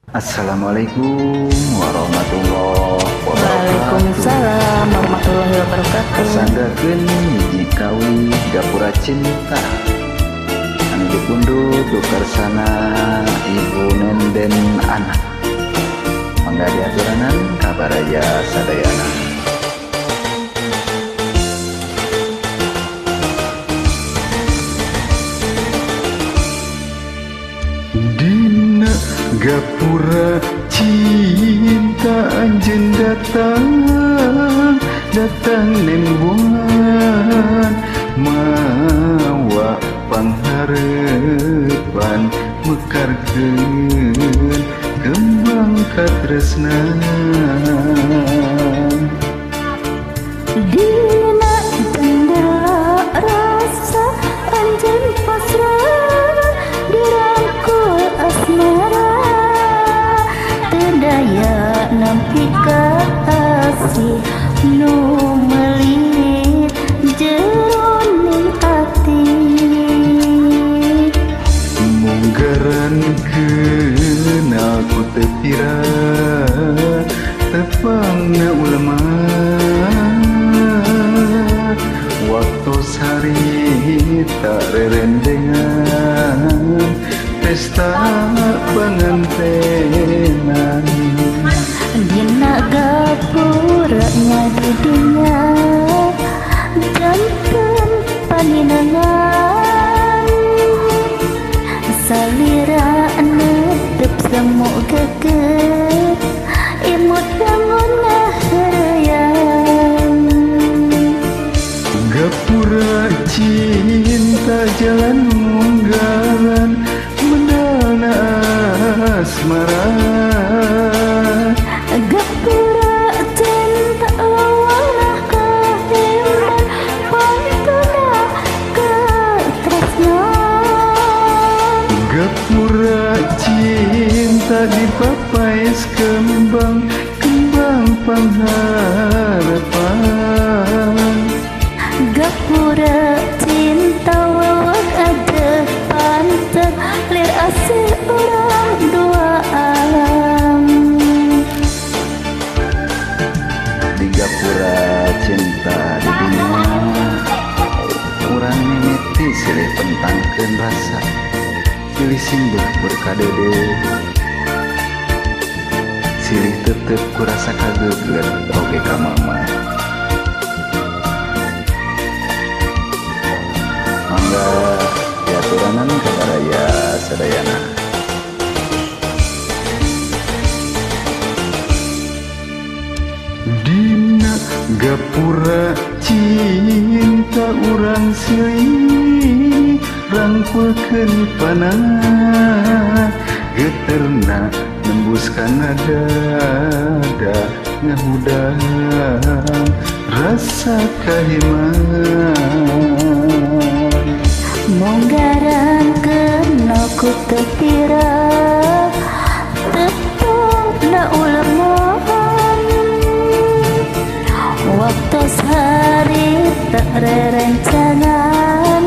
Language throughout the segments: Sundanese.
Assalamualaikum warahmatullahi wabarakatuh. Waalaikumsalam warahmatullahi wabarakatuh. Kasanggakeun hiji kawi gapura cinta anu dipundhut dukarsana Ibu Nenden Anak. Mangga diaturanan ka baraya sadayana. Dina gapura cinta anjeun datang, datang nembungan mawa pangharepan mekarkeun kembang katresnan. Dina jendela rasa anjeun pasrah dirangkul asmara, teu daya nampi kasih nu meuli jeroning ati. Munggaran kenal ku teu pira tepangna ulama, waktu harita rerendengan pesta pangantenan. Dina gapuranya di dunia janten paninangan, salira netep semu geget imut bangun ngaheureyan. Gapura cinta jalan munggaran mendana asmara, gapura cinta lawanah kaheman pantuna katresnan. Gapura cinta dipapais kembang kembang pangharapan. Gapura cinta wewek aja pantes lir asih urang duaan. Di gapura cinta di dunia urang mimiti silih pentangkeun rasa, silih simbeuh berkadede, silih tetep kurasa kageugeur oge ka mama. Mangga diaturanan ka baraya sadayana. Dina gapura cinta urang silih rangkulkeun panah, geterna nembus kana dada ngahudang rasa kahiman. Monggaran kena ku teu pira tepungna uleman, waktu harita rerencangan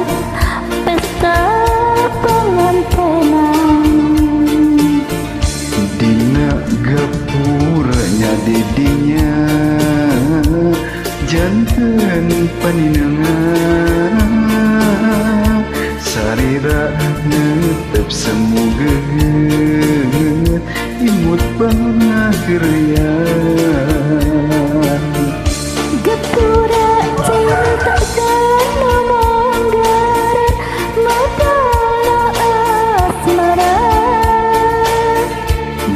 pesta pengantenan. Dina gapuranya didinya janten paninengan, sarira netep semu geget imut pangaheureyan. Gapura cinta kana monggaran madana asmara,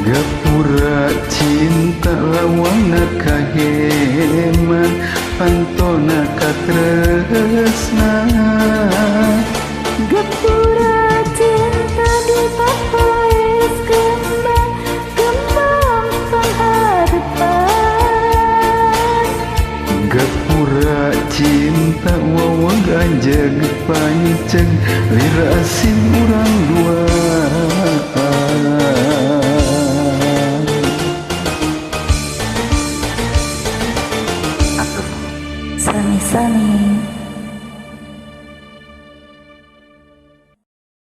gapura cinta lawana kaheman pantona katresna. Gapura cinta dipapais kembang kembang pangharapan. Gapura cinta wawang anjeg panceg